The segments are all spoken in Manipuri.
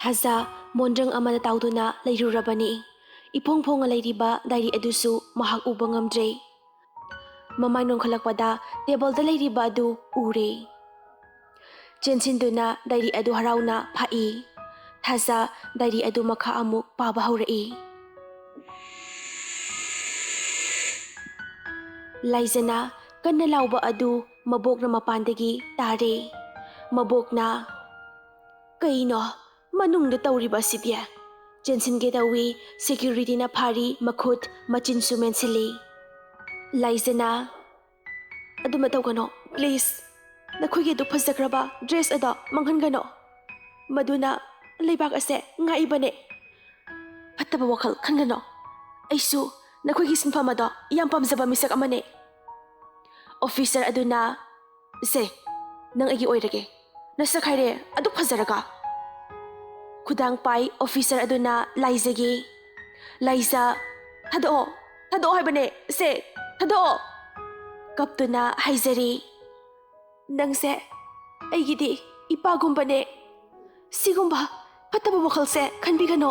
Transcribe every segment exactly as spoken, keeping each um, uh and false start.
ꯊꯥꯖ ꯃꯣꯟꯗ꯭ꯔꯪ ꯑꯃꯗ ꯇꯥꯎꯗꯨꯅ ꯂꯩꯔꯨꯔꯕꯅꯤ꯫ ꯏꯐꯣꯡ ꯐꯣꯡꯅ ꯂꯩꯔꯤꯕ ꯗꯥꯏꯔꯤ ꯑꯗꯨꯁꯨ ꯃꯍꯥꯛ ꯎꯕ ꯉꯝꯗ꯭ꯔꯦ꯫ ꯃꯃꯥꯏ ꯅꯣꯟꯈꯠꯂꯛꯄꯗ ꯇꯦꯕꯜꯗ ꯂꯩꯔꯤꯕ ꯑꯗꯨ ꯎꯔꯦ꯫ ꯆꯦꯟꯁꯤꯟꯗꯨꯅ ꯗꯥꯏꯔꯤ ꯑꯗꯨ ꯍꯔꯥꯎꯅ ꯐꯥꯛꯏ꯫ ꯊꯥꯖ ꯗꯥꯏꯔꯤ ꯑꯗꯨ ꯃꯈꯥ ꯑꯃꯨꯛ ꯄꯥꯕ ꯍꯧꯔꯛꯏ꯫ ꯂꯥꯏꯖꯅ ꯀꯟꯅ ꯂꯥꯎꯕ ꯑꯗꯨ ꯃꯕꯣꯛꯅ ꯃꯄꯥꯟꯗꯒꯤ ꯇꯥꯔꯦ꯫ ꯃꯕꯣꯛꯅ, "ꯀꯩꯅꯣ ꯃꯅꯨꯡꯗ ꯇꯧꯔꯤꯕ ꯑꯁꯤꯗꯤ?" ꯆꯦꯟꯁꯤꯟꯒꯦ ꯇꯧꯏ꯫ ꯁꯦꯀ꯭ꯌꯨꯔꯤꯇꯤꯅ ꯐꯥꯔꯤ, ꯃꯈꯨꯠ ꯃꯆꯤꯟꯁꯨ ꯃꯦꯟꯁꯤꯜꯂꯤ꯫ ꯂꯥꯏꯖꯅ, "ꯑꯗꯨꯃ ꯇꯧꯒꯅꯣ, ꯄ꯭ꯂꯤꯖ꯫ ꯅꯈꯣꯏꯒꯤ ꯑꯗꯨ ꯐꯖꯈ꯭ꯔꯕ ꯗ꯭ꯔꯦꯁ ꯑꯗꯣ ꯃꯥꯡꯍꯟꯒꯅꯣ꯫ ꯃꯗꯨꯅ ꯂꯩꯕꯥꯛ ꯑꯁꯦ ꯉꯥꯛꯏꯕꯅꯦ꯫ ꯐꯠꯇꯕ ꯋꯥꯈꯜ ꯈꯟꯒꯅꯣ꯫ ꯑꯩꯁꯨ ꯅꯈꯣꯏꯒꯤ ꯁꯤꯟꯐꯝ ꯑꯗꯣ ꯌꯥꯝ ꯄꯥꯝꯖꯕ ꯃꯤꯁꯛ ꯑꯃꯅꯦ꯫" ꯑꯣꯐꯤꯁꯔ ꯑꯗꯨꯅ, "ꯁꯦ, ꯅꯪ ꯑꯩꯒꯤ ꯑꯣꯏꯔꯒꯦ꯫ ꯅꯁꯛ ꯍꯥꯏꯔꯦ ꯑꯗꯨꯛ ꯐꯖꯔꯒ꯫" ꯈꯨꯗꯥꯡ ꯄꯥꯏ ꯑꯣꯐꯤꯁꯔ ꯑꯗꯨꯅ ꯂꯥꯏꯖꯒꯤ꯫ ꯂꯥꯏꯖ, "ꯊꯥꯗꯣꯛꯑꯣ, ꯊꯥꯗꯣꯛꯑꯣ ꯍꯥꯏꯕꯅꯦ, ꯁꯦ, ꯊꯥꯗꯣꯛꯑꯣ!" ꯀꯞꯇꯨꯅ ꯍꯥꯏꯖꯔꯤ꯫ "ꯅꯪꯁꯦ ꯑꯩꯒꯤꯗꯤ ꯏꯄꯥꯒꯨꯝꯕꯅꯦ꯫ ꯁꯤꯒꯨꯝꯕ ꯐꯠꯇꯕ ꯋꯥꯈꯜꯁꯦ ꯈꯟꯕꯤꯒꯅꯣ꯫"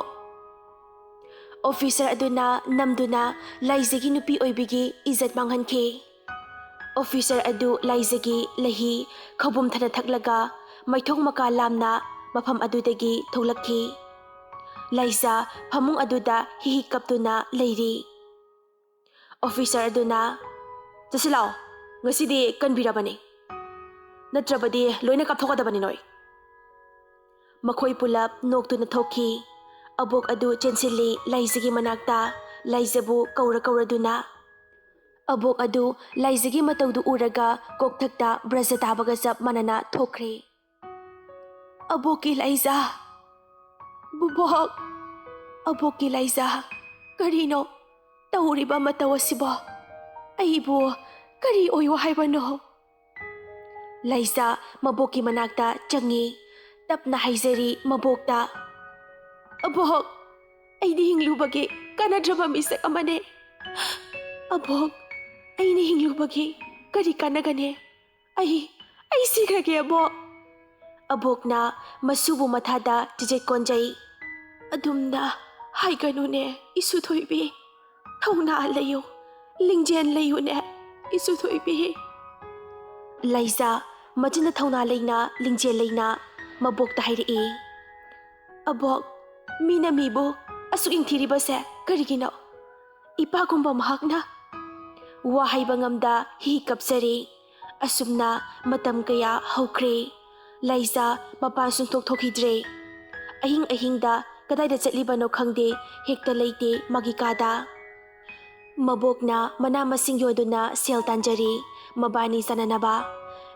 ꯑꯣꯐꯤꯁꯔ ꯑꯗꯨꯅ ꯅꯝꯗꯨꯅ ꯂꯥꯏꯖꯒꯤ ꯅꯨꯄꯤ ꯑꯣꯏꯕꯤꯒꯤ ꯏꯖꯠ ꯃꯥꯡꯍꯟꯈꯤ꯫ ꯑꯣꯐꯤꯁꯔ ꯑꯗꯨ ꯂꯥꯏꯖꯒꯤ ꯂꯍꯤ ꯈꯧꯕꯨꯝ ꯊꯟꯅ ꯊꯛꯂꯒ ꯃꯩꯊꯣꯡ ꯃꯀꯥ ꯂꯥꯝꯅ ꯃꯐꯝ ꯑꯗꯨꯗꯒꯤ ꯊꯣꯛꯂꯛꯈꯤ꯫ ꯂꯥꯏꯖ ꯐꯃꯨꯡ ꯑꯗꯨꯗ ꯍꯤ ꯍꯤ ꯀꯞꯇꯨꯅ ꯂꯩꯔꯤ꯫ ꯑꯣꯐꯤꯁꯔ ꯑꯗꯨꯅ, "ꯆꯠꯁꯤ ꯂꯥꯛꯑꯣ, ꯉꯁꯤꯗꯤ ꯀꯟꯕꯤꯔꯕꯅꯤ, ꯅꯠꯇ꯭ꯔꯕꯗꯤ ꯂꯣꯏꯅ ꯀꯥꯞꯊꯣꯛꯀꯗꯕꯅꯤ ꯅꯣꯏ꯫" ꯃꯈꯣꯏ ꯄꯨꯂꯞ ꯅꯣꯛꯇꯨꯅ ꯊꯣꯛꯈꯤ꯫ ꯑꯕꯣꯛ ꯑꯗꯨ ꯆꯦꯟꯁꯤꯜꯂꯤ ꯂꯥꯏꯖꯒꯤ ꯃꯅꯥꯛꯇ, ꯂꯥꯏꯖꯕꯨ ꯀꯧꯔ ꯀꯧꯔꯗꯨꯅ꯫ ꯑꯕꯣꯛ ꯑꯗꯨ ꯂꯥꯏꯖꯒꯤ ꯃꯇꯧꯗꯨ ꯎꯔꯒ ꯀꯣꯛꯊꯛꯇ ꯕ꯭ꯔꯖ ꯇꯥꯕꯒ ꯆꯞ ꯃꯥꯟꯅꯅ ꯊꯣꯛꯈ꯭ꯔꯦ꯫ "ꯑꯕꯣꯛꯀꯤ ꯂꯥꯏꯖ! ꯕꯨꯕꯣꯛ! ꯑꯕꯣꯛꯀꯤ ꯂꯥꯏꯖ! ꯀꯔꯤꯅꯣ ꯇꯧꯔꯤꯕ ꯃꯇꯧ ꯑꯁꯤꯕꯣ? ꯑꯩꯕꯨ ꯀꯔꯤ ꯑꯣꯏꯌꯣ ꯍꯥꯏꯕꯅꯣ?" ꯂꯥꯏꯖ ꯃꯕꯣꯛꯀꯤ ꯃꯅꯥꯛꯇ ꯆꯪꯉꯤ꯫ ꯇꯞꯅ ꯍꯥꯏꯖꯔꯤ ꯃꯕꯣꯛꯇ, "ꯑꯕꯣꯛ, ꯑꯩꯗꯤ ꯍꯤꯡꯂꯨꯕꯒꯤ ꯀꯥꯟꯅꯗ꯭ꯔꯕ ꯃꯤꯁꯛ ꯑꯃꯅꯦ꯫ ꯑꯕꯣꯛ, ꯑꯩꯅ ꯍꯤꯡꯂꯨꯕꯒꯤ ꯀꯔꯤ ꯀꯥꯟꯅꯒꯅꯤ? ꯑꯩ, ꯑꯩ ꯁꯤꯈ꯭ꯔꯒꯦ ꯑꯕꯣꯛ꯫" ꯑꯕꯣꯛꯅ ꯃꯁꯨꯕꯨ ꯃꯊꯥꯗ ꯆꯤꯆꯦꯠ ꯀꯣꯟꯖꯩ꯫ "ꯑꯗꯨꯝꯅ ꯍꯥꯏꯒꯅꯨꯅꯦ, ꯏꯁꯨ ꯊꯣꯏꯕꯤ꯫ ꯊꯧꯅꯥ ꯂꯩꯌꯨ, ꯂꯤꯡꯖꯦꯜ ꯂꯩꯌꯨꯅꯦ, ꯏꯁꯨ ꯊꯣꯏꯕꯤ"꯫ ꯂꯥꯏꯖꯥ ꯃꯆꯤꯟꯅ ꯊꯧꯅꯥ ꯂꯩꯅ, ꯂꯤꯡꯖꯦꯜ ꯂꯩꯅ ꯃꯕꯣꯛꯇ ꯍꯥꯏꯔꯛꯏ꯫ "ꯑꯕꯣꯛ, ꯃꯤꯅ ꯃꯤꯕꯨ ꯑꯁꯨꯛ ꯌꯦꯡꯊꯤꯔꯤꯕꯁꯦ ꯀꯔꯤꯒꯤꯅꯣ? ꯏꯄꯥꯒꯨꯝꯕ ꯃꯍꯥꯛꯅ"꯫ ꯋꯥ ꯍꯥꯏꯕ ꯉꯝꯗ ꯍꯤ ꯀꯞꯆꯔꯤ꯫ ꯑꯁꯨꯝꯅ ꯃꯇꯝ ꯀꯌꯥ ꯍꯧꯈ꯭ꯔꯦ꯫ ꯂꯥꯏꯖꯥ ꯃꯄꯥꯟ ꯁꯨꯡꯊꯣꯛ ꯊꯣꯛꯈꯤꯗ꯭ꯔꯦ꯫ ꯑꯍꯤꯡ ꯑꯍꯤꯡꯗ ꯀꯗꯥꯏꯗ ꯆꯠꯂꯤꯕꯅꯣ ꯈꯪꯗꯦ, ꯍꯦꯛꯇ ꯂꯩꯇꯦ ꯃꯥꯒꯤ ꯀꯥꯗ꯫ ꯃꯕꯣꯛꯅ ꯃꯅꯥ ꯃꯁꯤꯡ ꯌꯣꯟꯗꯨꯅ ꯁꯦꯜ ꯇꯥꯟꯖꯔꯤ, ꯃꯕꯥꯅꯤ ꯆꯥꯅꯅꯕ꯫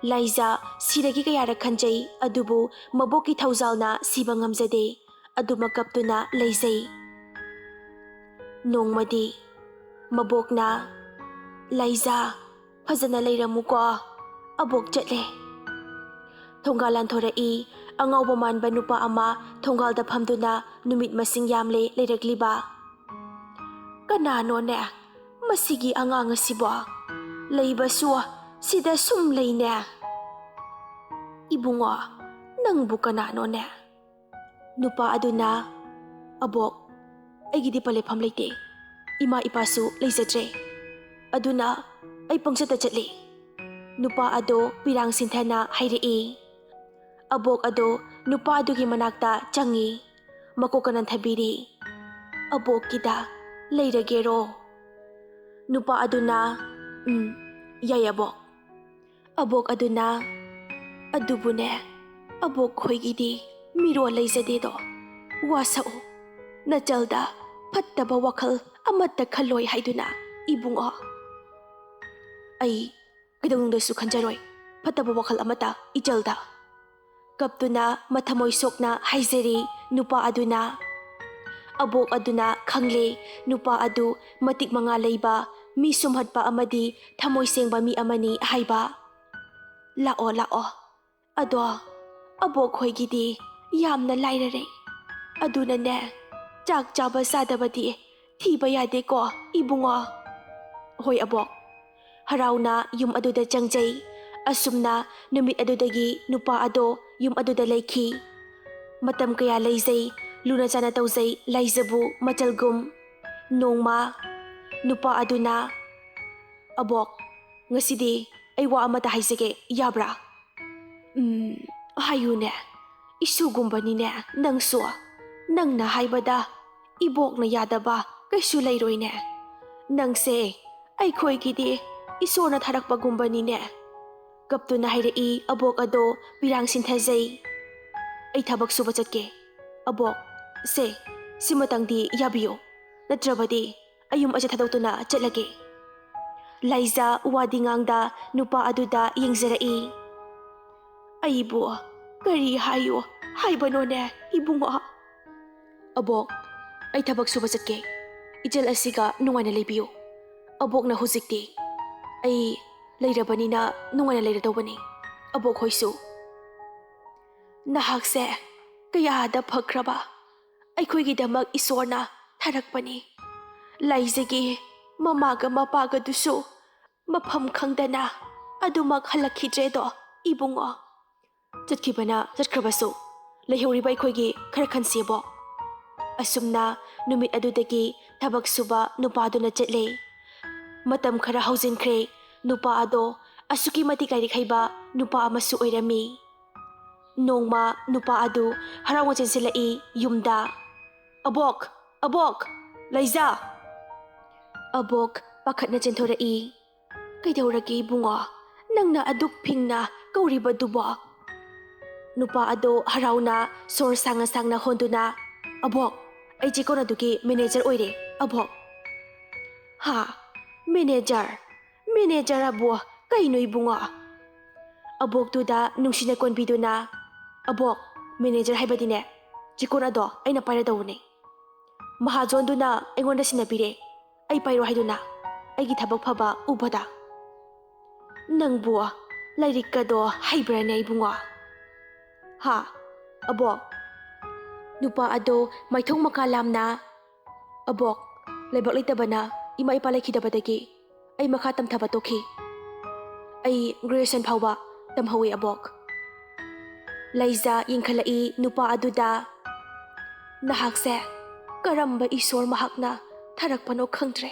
ꯂꯥꯏꯖꯥ ꯁꯤꯔꯒꯦ ꯀꯌꯥꯔꯛ ꯈꯟꯖꯩ, ꯑꯗꯨꯕꯨ ꯃꯕꯣꯛꯀꯤ ꯊꯧꯖꯥꯜꯅ ꯁꯤꯕ ꯉꯝꯖꯗꯦ꯫ ꯑꯗꯨꯃꯛ ꯀꯞꯇꯨꯅ ꯂꯩꯖꯩ꯫ ꯅꯣꯡꯃꯗꯤ ꯃꯕꯣꯛꯅ, "ꯂꯥꯏꯖꯥ, ꯐꯖꯅ ꯂꯩꯔꯝꯃꯨꯀꯣ, ꯑꯕꯣꯛ ꯆꯠꯂꯦ"꯫ ꯊꯣꯡꯒꯥꯜ ꯂꯥꯟꯊꯣꯔꯛꯏ꯫ ꯑꯉꯥꯎꯕ ꯃꯥꯟꯕ ꯅꯨꯄꯥ ꯑꯃ ꯊꯣꯡꯒꯥꯜꯗ ꯐꯝꯗꯨꯅ ꯅꯨꯃꯤꯠ ꯃꯁꯤꯡ ꯌꯥꯝꯂꯦ ꯂꯩꯔꯛꯂꯤꯕ꯫ "ꯀꯅꯥꯅꯣꯅꯦ ꯃꯁꯤꯒꯤ ꯑꯉꯥꯡ ꯑꯁꯤꯕꯣ? ꯂꯩꯕꯁꯨ ꯁꯤꯗ ꯁꯨꯝ ꯂꯩꯅꯦ꯫ ꯏꯕꯨꯡꯉꯣ, ꯅꯪꯕꯨ ꯀꯅꯥꯅꯣꯅꯦ?" ꯅꯨꯄꯥ ꯑꯗꯨꯅ, "ꯑꯕꯣꯛ, ꯑꯩꯒꯤꯗꯤ ꯄꯟꯂꯦꯐꯝ ꯂꯩꯇꯦ꯫ ꯏꯃꯥ ꯏꯄꯥꯁꯨ ꯂꯩꯖꯗ꯭ꯔꯦ꯫ ꯑꯗꯨꯅ ꯑꯩ ꯄꯪꯆꯠꯇ ꯆꯠꯂꯤ"꯫ ꯅꯨꯄꯥ ꯑꯗꯣ ꯄꯤꯔꯥꯡ ꯁꯤꯟꯊꯅ ꯍꯥꯏꯔꯛꯏ꯫ ꯑꯕꯣꯛ ꯑꯗꯣ ꯅꯨꯄꯥ ꯑꯗꯨꯒꯤ ꯃꯅꯥꯛꯇ ꯆꯪꯉꯤ꯫ ꯃꯀꯣꯛꯀ ꯅꯟꯊꯕꯤꯔꯤ꯫ "ꯑꯕꯣꯛꯀꯤꯗ ꯂꯩꯔꯒꯦꯔꯣ?" ꯅꯨꯄꯥ ꯑꯗꯨꯅ, "ꯎꯝ, ꯌꯥꯏ ꯑꯕꯣꯛ"꯫ ꯑꯕꯣꯛ ꯑꯗꯨꯅ, "ꯑꯗꯨꯕꯨꯅꯦ, ꯑꯕꯣꯛ ꯈꯣꯏꯒꯤꯗꯤ ꯃꯤꯔꯣꯜ ꯂꯩꯖꯗꯦꯗꯣ꯫ ꯋꯥꯁꯛꯎ, ꯅꯆꯜꯗ ꯐꯠꯇꯕ ꯋꯥꯈꯜ ꯑꯃꯠꯇ ꯈꯜꯂꯣꯏ ꯍꯥꯏꯗꯨꯅ, ꯏꯕꯨꯡꯉꯣ꯫ ꯑꯩ ꯀꯩꯗꯧꯅꯨꯡꯗꯁꯨ ꯈꯟꯖꯔꯣꯏ ꯐꯠꯇꯕ ꯋꯥꯈꯜ ꯑꯃꯠꯇ ꯏꯆꯜꯗ"꯫ ꯀꯞꯇꯨꯅ ꯃꯊꯃꯣꯏ ꯁꯣꯛꯅ ꯍꯥꯏꯖꯔꯤ ꯅꯨꯄꯥ ꯑꯗꯨꯅ꯫ ꯑꯕꯣꯛ ꯑꯗꯨꯅ ꯈꯪꯂꯦ ꯅꯨꯄꯥ ꯑꯗꯨ ꯃꯇꯤꯛ ꯃꯉꯥ ꯂꯩꯕ, ꯃꯤ ꯁꯨꯝꯍꯠꯄ ꯑꯃꯗꯤ ꯊꯃꯣꯏ ꯁꯦꯡꯕ ꯃꯤ ꯑꯃꯅꯤ ꯍꯥꯏꯕ꯫ "ꯂꯥꯛꯑꯣ, ꯂꯥꯛꯑꯣ꯫ ꯑꯗꯣ ꯑꯕꯣꯛ ꯈꯣꯏꯒꯤꯗꯤ ꯌꯥꯝꯅ ꯂꯥꯏꯔꯔꯦ꯫ ꯑꯗꯨꯅꯅꯦ, ꯆꯥꯛ ꯆꯥꯕ ꯆꯥꯗꯕꯗꯤ ꯊꯤꯕ ꯌꯥꯗꯦꯀꯣ, ꯏꯕꯨꯡꯉꯣ"꯫ "ꯍꯣꯏ ꯑꯕꯣꯛ"꯫ ꯍꯔꯥꯎꯅ ꯌꯨꯝ ꯑꯗꯨꯗ ꯆꯪꯖꯩ꯫ ꯑꯁꯨꯝꯅ ꯅꯨꯃꯤꯠ ꯑꯗꯨꯗꯒꯤ ꯅꯨꯄꯥ ꯑꯗꯣ ꯌꯨꯝ ꯑꯗꯨꯗ ꯂꯩꯈꯤ꯫ ꯃꯇꯝ ꯀꯌꯥ ꯂꯩꯖꯩ, ꯂꯨꯅ ꯆꯥꯅ ꯇꯧꯖꯩ ꯂꯥꯏꯖꯕꯨ ꯃꯆꯜꯒꯨꯝ꯫ ꯅꯣꯡꯃ ꯅꯨꯄꯥ ꯑꯗꯨꯅ, "ꯑꯕꯣꯛ, ꯉꯁꯤꯗꯤ ꯑꯩ ꯋꯥ ꯑꯃꯇ ꯍꯥꯏꯖꯒꯦ, ꯌꯥꯕ꯭ꯔꯥ?" "ꯎꯝ, ꯍꯥꯏꯌꯨꯅꯦ꯫ ꯏꯁꯨꯒꯨꯝꯕꯅꯤꯅꯦ ꯅꯪꯁꯨ꯫ ꯅꯪꯅ ꯍꯥꯏꯕꯗ ꯏꯕꯣꯛꯅ ꯌꯥꯗꯕ ꯀꯩꯁꯨ ꯂꯩꯔꯣꯏꯅꯦ꯫ ꯅꯪꯁꯦ ꯑꯩꯈꯣꯏꯒꯤꯗꯤ ꯏꯁꯣꯔꯅ ꯊꯥꯔꯛꯄꯒꯨꯝꯕꯅꯤꯅꯦ꯫" ꯀꯞꯇꯨꯅ ꯍꯥꯏꯔꯛꯏ ꯑꯕꯣꯛ ꯑꯗꯣ ꯄꯤꯔꯥꯡ ꯁꯤꯟꯊꯖꯩ꯫ "ꯑꯩ ꯊꯕꯛ ꯁꯨꯕ ꯆꯠꯀꯦ꯫ ꯑꯕꯣꯛ, ꯁꯦ, ꯁꯤꯃꯇꯪꯗꯤ ꯌꯥꯕꯤꯌꯨ꯫ ꯅꯠꯇ꯭ꯔꯕꯗꯤ ꯑꯩ ꯌꯨꯝ ꯑꯁꯤ ꯊꯥꯗꯣꯛꯇꯨꯅ ꯆꯠꯂꯒꯦ꯫" ꯂꯥꯏꯖꯥ ꯋꯥꯗꯤ ꯉꯥꯡꯗ ꯅꯨꯄꯥ ꯑꯗꯨꯗ ꯌꯦꯡꯖꯔꯛꯏ꯫ "ꯑꯩꯕꯨ ꯀꯔꯤ ꯍꯥꯏꯌꯨ ꯍꯥꯏꯕꯅꯣꯅꯦ ꯏꯕꯨꯡꯉꯣ?" "ꯑꯕꯣꯛ, ꯑꯩ ꯊꯕꯛ ꯁꯨꯕ ꯆꯠꯀꯦ꯫ ꯏꯆꯜ ꯑꯁꯤꯒ ꯅꯨꯡꯉꯥꯏꯅ ꯂꯩꯕꯤꯌꯨ꯫ ꯑꯕꯣꯛꯅ ꯍꯧꯖꯤꯛꯇꯤ ꯑꯩ ꯂꯩꯔꯕꯅꯤꯅ ꯅꯨꯡꯉꯥꯏꯅ ꯂꯩꯔꯗꯧꯕꯅꯤ꯫ ꯑꯕꯣꯛ ꯍꯣꯏꯁꯨ꯫" "ꯅꯍꯥꯛꯁꯦ ꯀꯌꯥꯗ ꯐꯈ꯭ꯔꯕ ꯑꯩꯈꯣꯏꯒꯤꯗꯃꯛ ꯏꯁꯣꯔꯅ ꯊꯥꯔꯛꯄꯅꯤ꯫ ꯂꯥꯏꯖꯒꯤ ꯃꯃꯥꯒ ꯃꯄꯥꯒꯗꯨꯁꯨ ꯃꯐꯝ ꯈꯪꯗꯅ ꯑꯗꯨꯃꯛ ꯍꯜꯂꯛꯈꯤꯗ꯭ꯔꯦꯗꯣ ꯏꯕꯨꯡꯉꯣ꯫ ꯆꯠꯈꯤꯕꯅ ꯆꯠꯈ꯭ꯔꯕꯁꯨ, ꯂꯩꯍꯧꯔꯤꯕ ꯑꯩꯈꯣꯏꯒꯤ ꯈꯔ ꯈꯟꯁꯦꯕꯣ꯫" ꯑꯁꯨꯝꯅ ꯅꯨꯃꯤꯠ ꯑꯗꯨꯗꯒꯤ ꯊꯕꯛ ꯁꯨꯕ ꯅꯨꯄꯥꯗꯨꯅ ꯆꯠꯂꯦ꯫ ꯃꯇꯝ ꯈꯔ ꯍꯧꯖꯤꯟꯈ꯭ꯔꯦ꯫ ꯅꯨꯄꯥ ꯑꯗꯣ ꯑꯁꯨꯛꯀꯤ ꯃꯇꯤꯛ ꯂꯥꯏꯔꯤꯛ ꯍꯩꯕ ꯅꯨꯄꯥ ꯑꯃꯁꯨ ꯑꯣꯏꯔꯝꯃꯤ꯫ ꯅꯣꯡꯃ ꯅꯨꯄꯥ ꯑꯗꯨ ꯍꯔꯥꯎꯅ ꯆꯦꯟꯁꯤꯜꯂꯛꯏ ꯌꯨꯝꯗ꯫ "ꯑꯕꯣꯛ! ꯑꯕꯣꯛ! ꯂꯩꯖꯥ!" ꯑꯕꯣꯛ ꯄꯥꯈꯠꯅ ꯆꯦꯟꯊꯣꯔꯛꯏ꯫ "ꯀꯩꯗꯧꯔꯒꯦ ꯏꯕꯨꯡꯉꯣ? ꯅꯪꯅ ꯑꯗꯨꯛ ꯐꯤꯡꯅ ꯀꯧꯔꯤꯕꯗꯨꯕꯣ?" ꯅꯨꯄꯥ ꯑꯗꯣ ꯍꯔꯥꯎꯅ ꯁꯣꯔ ꯁꯥꯡꯅ ꯁꯥꯡꯅ ꯍꯣꯟꯗꯨꯅ, "ꯑꯕꯣꯛ, ꯑꯩ ꯆꯦꯛꯀꯣꯟ ꯑꯗꯨꯒꯤ ꯃꯦꯅꯦꯖꯔ ꯑꯣꯏꯔꯦ, ꯑꯕꯣꯛ꯫" "ꯍꯥ? ꯃꯦꯅꯦꯖꯔ? ꯃꯦꯅꯦꯖꯔ ꯑꯕꯣ ꯀꯩꯅꯣ ꯏꯕꯨꯡꯉꯣ?" ꯑꯕꯣꯛꯇꯨꯗ ꯅꯨꯡꯁꯤꯅ ꯀꯣꯟꯕꯤꯗꯨꯅ, "ꯑꯕꯣꯛ, ꯃꯦꯅꯦꯖꯔ ꯍꯥꯏꯕꯗꯤꯅꯦ, ꯆꯦꯛꯀꯣꯟ ꯑꯗꯣ ꯑꯩꯅ ꯄꯥꯏꯔꯗꯧꯕꯅꯦ꯫ ꯃꯍꯥꯖꯣꯟꯗꯨꯅ ꯑꯩꯉꯣꯟꯗ ꯁꯤꯟꯅꯕꯤꯔꯦ, ꯑꯩ ꯄꯥꯏꯔꯣ ꯍꯥꯏꯗꯨꯅ, ꯑꯩꯒꯤ ꯊꯕꯛ ꯐꯕ ꯎꯕꯗ꯫" "ꯅꯪꯕꯨ ꯂꯥꯏꯔꯤꯛꯀꯗꯣ ꯍꯩꯕ꯭ꯔꯥꯅꯦ ꯏꯕꯨꯡꯉꯣ?" "ꯍꯥ, ꯑꯕꯣꯛ?" ꯅꯨꯄꯥ ꯑꯗꯣ ꯃꯥꯏꯊꯣꯡ ꯃꯀꯥ ꯂꯥꯝꯅ, "ꯑꯕꯣꯛ, ꯂꯩꯕꯥꯛ ꯂꯩꯇꯕꯅ ꯏꯃꯥ ꯏꯄꯥ ꯂꯩꯈꯤꯗꯕꯗꯒꯤ ꯑꯩ ꯃꯈꯥ ꯇꯝꯊꯕ ꯇꯣꯛꯈꯤ꯫" "ꯑꯩ graduation ꯐꯥꯎꯕ ꯇꯝꯍꯧꯏ, ꯑꯕꯣꯛ꯫" ꯂꯩꯖꯥ ꯌꯦꯡꯈꯠꯂꯛꯏ ꯅꯨꯄꯥ ꯑꯗꯨꯗ꯫ "ꯅꯍꯥꯛꯁꯦ ꯀꯔꯝꯕ ꯏꯁꯣꯔ ꯃꯍꯥꯛꯅ ꯊꯥꯔꯛꯄꯅꯣ ꯈꯪꯗ꯭ꯔꯦ꯫"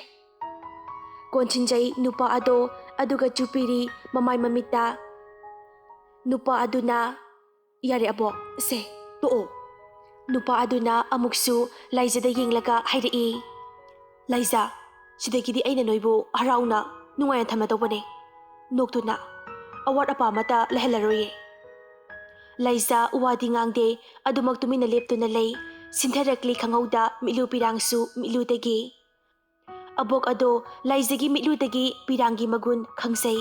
ꯀꯣꯟꯁꯤꯟꯖꯩ ꯅꯨꯄꯥ ꯑꯗꯣ, ꯑꯗꯨꯒ ꯆꯨꯞꯄꯤꯔꯤ ꯃꯃꯥꯏ ꯃꯃꯤꯠꯇ꯫ ꯅꯨꯄꯥ ꯑꯗꯨꯅ, "ꯌꯥꯔꯦ ꯑꯕꯣꯛ, ꯁꯦ, ꯇꯣꯛꯑꯣ꯫" ꯅꯨꯄꯥ ꯑꯗꯨꯅ ꯑꯃꯨꯛꯁꯨ ꯂꯥꯏꯖꯗ ꯌꯦꯡꯂꯒ ꯍꯥꯏꯔꯛꯏ, "ꯂꯥꯏꯖ, ꯁꯤꯗꯒꯤꯗꯤ ꯑꯩꯅ ꯅꯣꯏꯕꯨ ꯍꯔꯥꯎꯅ ꯅꯨꯡꯉꯥꯏꯅ ꯊꯝꯃꯗꯧꯕꯅꯦ꯫ ꯅꯣꯛꯇꯨꯅ ꯑꯋꯥꯠ ꯑꯄꯥ ꯑꯃꯠꯇ ꯂꯩꯍꯜꯂꯔꯣꯏꯌꯦ꯫" ꯂꯥꯏꯖ ꯋꯥꯗꯤ ꯉꯥꯡꯗꯦ, ꯑꯗꯨꯃꯛ ꯇꯨꯃꯤꯟꯅ ꯂꯦꯞꯇꯨꯅ ꯂꯩ꯫ ꯁꯤꯟꯊꯔꯛꯂꯤ ꯈꯪꯍꯧꯗ ꯃꯤꯠꯂꯨ ꯄꯤꯔꯥꯡꯁꯨ ꯃꯤꯠꯂꯨꯗꯒꯤ꯫ ꯑꯕꯣꯛ ꯑꯗꯣ ꯂꯥꯏꯖꯒꯤ ꯃꯤꯠꯂꯨꯗꯒꯤ ꯄꯤꯔꯥꯡꯒꯤ ꯃꯒꯨꯟ ꯈꯪꯖꯩ꯫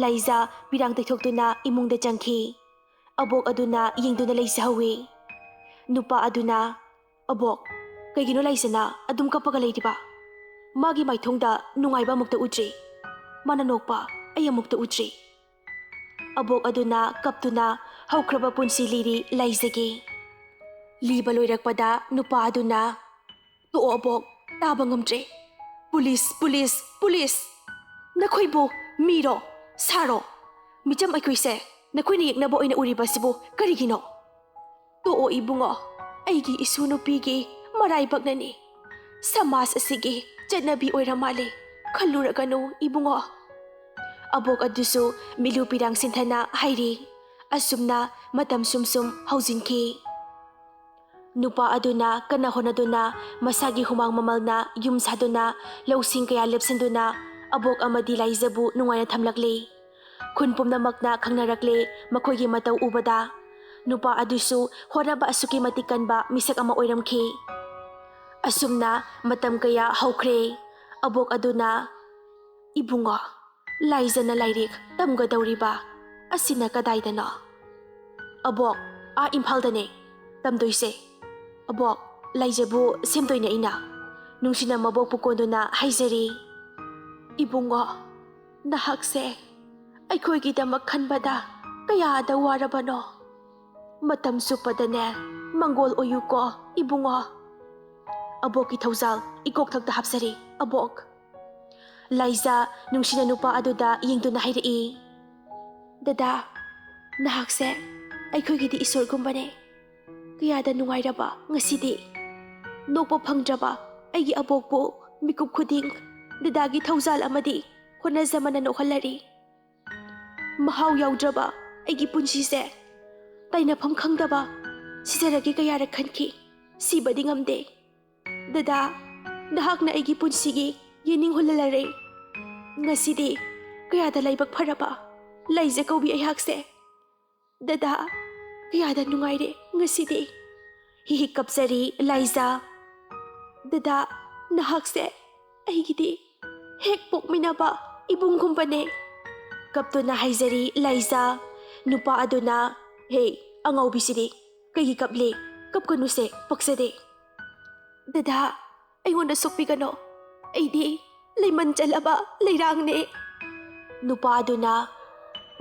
ꯂꯥꯏꯖ ꯄꯤꯔꯥꯡ ꯇꯩꯊꯣꯛꯇꯨꯅ ꯏꯃꯨꯡꯗ ꯆꯪꯈꯤ꯫ ꯑꯕꯣꯛ ꯑꯗꯨꯅ ꯌꯦꯡꯗꯨꯅ ꯂꯩꯖꯍꯧꯋꯤ꯫ ꯅꯨꯄꯥ ꯑꯗꯨꯅ, "ꯑꯕꯣꯛ, ꯀꯩꯒꯤꯅꯣ ꯂꯥꯏꯖꯅ ꯑꯗꯨꯝ ꯀꯞꯄꯒ ꯂꯩꯔꯤꯕ? ꯃꯥꯒꯤ ꯃꯥꯏꯊꯣꯡꯗ ꯅꯨꯡꯉꯥꯏꯕ ꯑꯃꯨꯛꯇ ꯎꯗ꯭ꯔꯤ꯫ ꯃꯥꯅ ꯅꯣꯛꯄ ꯑꯩ ꯑꯃꯨꯛꯇ ꯎꯗ꯭ꯔꯤ꯫" ꯑꯕꯣꯛ ꯑꯗꯨꯅ ꯀꯞꯇꯨꯅ ꯍꯧꯈ꯭ꯔꯕ ꯄꯨꯟꯁꯤ ꯂꯤꯔꯤ ꯂꯥꯏꯖꯒꯤ꯫ ꯂꯤꯕ ꯂꯣꯏꯔꯛꯄꯗ ꯅꯨꯄꯥ ꯑꯗꯨꯅ, "ꯇꯣꯛꯑꯣ ꯑꯕꯣꯛ, ꯇꯥꯕ ꯉꯝꯗ꯭ꯔꯦ꯫ Police, police, police! ꯅꯈꯣꯏꯕꯨ ꯃꯤꯔꯣ? ꯁꯥꯔꯣ? ꯃꯤꯆꯝ ꯑꯩꯈꯣꯏꯁꯦ ꯅꯈꯣꯏꯅ ꯌꯦꯛꯅꯕ ꯑꯣꯏꯅ ꯎꯔꯤꯕꯁꯤꯕꯨ ꯀꯔꯤꯒꯤꯅꯣ? ꯇꯣꯛꯑꯣ ꯏꯕꯨꯡꯉꯣ, ꯑꯩꯒꯤ ꯏꯁꯨ ꯅꯨꯄꯤꯒꯤ ꯃꯔꯥꯏꯕꯛꯅꯅꯤ꯫ ꯁꯃꯥꯖ ꯑꯁꯤꯒꯤ ꯆꯠꯅꯕꯤ ꯑꯣꯏꯔ ꯃꯥꯜꯂꯦ, ꯈꯜꯂꯨꯔꯒꯅꯨ ꯏꯕꯨꯡꯉꯣ꯫" ꯑꯕꯣꯛ ꯑꯗꯨꯁꯨ ꯃꯤꯠꯂꯨ ꯄꯤꯔꯥꯡ ꯁꯤꯟꯊꯅ ꯍꯥꯏꯔꯤ꯫ ꯑꯁꯨꯝꯅ ꯃꯇꯝ ꯁꯨꯝ ꯁꯨꯝ ꯍꯧꯖꯤꯟꯈꯤ꯫ ꯅꯨꯄꯥ ꯑꯗꯨꯅ ꯀꯟꯅ ꯍꯣꯠꯅꯗꯨꯅ ꯃꯁꯥꯒꯤ ꯍꯨꯃꯥꯡ ꯃꯃꯜꯅ ꯌꯨꯝ ꯁꯥꯗꯨꯅ, ꯂꯧꯁꯤꯡ ꯀꯌꯥ ꯂꯦꯞꯁꯤꯟꯗꯨꯅ ꯑꯕꯣꯛ ꯑꯃꯗꯤ ꯂꯥꯏꯖꯕꯨ ꯅꯨꯡꯉꯥꯏꯅ ꯊꯝꯂꯛꯂꯤ꯫ ꯈꯨꯟ ꯄꯨꯝꯅꯃꯛꯅ ꯈꯪꯅꯔꯛꯂꯦ ꯃꯈꯣꯏꯒꯤ ꯃꯇꯧ ꯎꯕꯗ꯫ ꯅꯨꯄꯥ ꯑꯗꯨꯁꯨ ꯍꯣꯠꯅꯕ ꯑꯁꯨꯛꯀꯤ ꯃꯇꯤꯛ ꯀꯟꯕ ꯃꯤꯁꯛ ꯑꯃ ꯑꯣꯏꯔꯝꯈꯤ꯫ ꯑꯁꯨꯝꯅ ꯃꯇꯝ ꯀꯌꯥ ꯍꯧꯈ꯭ꯔꯦ꯫ ꯑꯕꯣꯛ ꯑꯗꯨꯅ, "ꯏꯕꯨꯡꯉꯣ, ꯂꯥꯏꯖꯅ ꯂꯥꯏꯔꯤꯛ ꯇꯝꯒꯗꯧꯔꯤꯕ ꯑꯁꯤꯅ ꯀꯗꯥꯏꯗꯅꯣ?" "ꯑꯕꯣꯛ, ꯑꯥ ꯏꯝꯐꯥꯜꯗꯅꯦ ꯇꯝꯗꯣꯏꯁꯦ꯫ ꯑꯕꯣꯛ, ꯂꯥꯏꯖꯕꯨ ꯁꯦꯝꯗꯣꯏꯅꯦ ꯑꯩꯅ꯫ ꯅꯨꯡꯁꯤꯅ ꯃꯕꯣꯛꯄꯨ ꯀꯣꯟꯗꯨꯅ ꯍꯥꯏꯖꯔꯤ꯫" "ꯏꯕꯨꯡꯉꯣ, ꯅꯍꯥꯛꯁꯦ ꯑꯩꯈꯣꯏꯒꯤꯗꯃꯛ ꯈꯟꯕꯗ ꯀꯌꯥꯗ ꯋꯥꯔꯕꯅꯣ꯫ ꯃꯇꯝ ꯆꯨꯞꯄꯗꯅꯦ ꯃꯪꯒꯣꯜ ꯑꯣꯏꯌꯨꯀꯣ ꯏꯕꯨꯡꯉꯣ꯫" ꯑꯕꯣꯛꯀꯤ ꯊꯧꯖꯥꯜ ꯏꯀꯣꯛꯊꯛꯇ ꯍꯥꯞꯆꯔꯤ꯫ "ꯑꯕꯣꯛ꯫" ꯂꯥꯏꯖꯥ ꯅꯨꯡꯁꯤꯅ ꯅꯨꯄꯥ ꯑꯗꯨꯗ ꯌꯦꯡꯗꯨꯅ ꯍꯥꯏꯔꯛꯏ, "ꯗꯗꯥ, ꯅꯍꯥꯛꯁꯦ ꯑꯩꯈꯣꯏꯒꯤꯗꯤ ꯏꯁꯣꯔꯒꯨꯝꯕꯅꯦ꯫ ꯀꯌꯥꯗ ꯅꯨꯡꯉꯥꯏꯔꯕ ꯉꯁꯤꯗꯤ꯫ ꯅꯣꯛꯄ ꯐꯪꯗ꯭ꯔꯕ ꯑꯩꯒꯤ ꯑꯕꯣꯛꯄꯨ ꯃꯤꯀꯨꯞ ꯈꯨꯗꯤꯡ ꯗꯗꯥꯒꯤ ꯊꯧꯖꯥꯜ ꯑꯃꯗꯤ ꯍꯣꯠꯅꯖꯃꯟꯅ ꯅꯣꯛꯍꯜꯂꯔꯤ꯫ ꯃꯍꯥꯎ ꯌꯥꯎꯗ꯭ꯔꯕ ꯑꯩꯒꯤ ꯄꯨꯟꯁꯤꯁꯦ ꯇꯥꯏꯅꯐꯝ ꯈꯪꯗꯕ ꯁꯤꯖꯔꯒꯦ ꯀꯌꯥꯔꯛ ꯈꯟꯈꯤ, ꯁꯤꯕꯗꯤ ꯉꯝꯗꯦ꯫ ꯗꯗꯥ, ꯅꯍꯥꯛꯅ ꯑꯩꯒꯤ ꯄꯨꯟꯁꯤꯒꯤ ꯌꯦꯅꯤꯡ ꯍꯨꯜꯍꯜꯂꯔꯦ꯫ ꯉꯁꯤꯗꯤ ꯀꯌꯥꯗ ꯂꯥꯏꯕꯛ ꯐꯔꯕ ꯂꯥꯏꯖ ꯀꯧꯕꯤ ꯑꯩꯍꯥꯛꯁꯦ꯫ ꯗꯗꯥ, ꯀꯌꯥꯗ ꯅꯨꯡꯉꯥꯏꯔꯦ ꯉꯁꯤꯗꯤ꯫" ꯍꯤ ꯍꯤ ꯀꯞꯆꯔꯤ ꯂꯥꯏꯖꯥ꯫ "ꯗꯗꯥ, ꯅꯍꯥꯛꯁꯦ ꯑꯩꯒꯤꯗꯤ ꯍꯦꯛ ꯄꯣꯛꯃꯤꯟꯅꯕ ꯏꯕꯨꯡꯒꯨꯝꯕꯅꯦ꯫" ꯀꯞꯇꯨꯅ ꯍꯥꯏꯖꯔꯤ ꯂꯥꯏꯖꯥ꯫ ꯅꯨꯄꯥ ꯑꯗꯨꯅ, "ꯍꯦ, ꯑꯉꯥꯎꯕꯤꯁꯤꯗꯤ ꯀꯩꯒꯤ ꯀꯞꯂꯤ? ꯀꯞꯀꯅꯨꯁꯦ, ꯄꯛꯆꯗꯦ꯫" "ꯗꯗꯥ, ꯑꯩꯉꯣꯟꯗ ꯁꯣꯛꯄꯤꯒꯅꯣ꯫ ꯑꯩꯗꯤ ꯂꯩꯃꯟ ꯆꯜꯂꯕ ꯂꯩꯔꯥꯡꯅꯦ꯫" ꯅꯨꯄꯥ ꯑꯗꯨꯅ,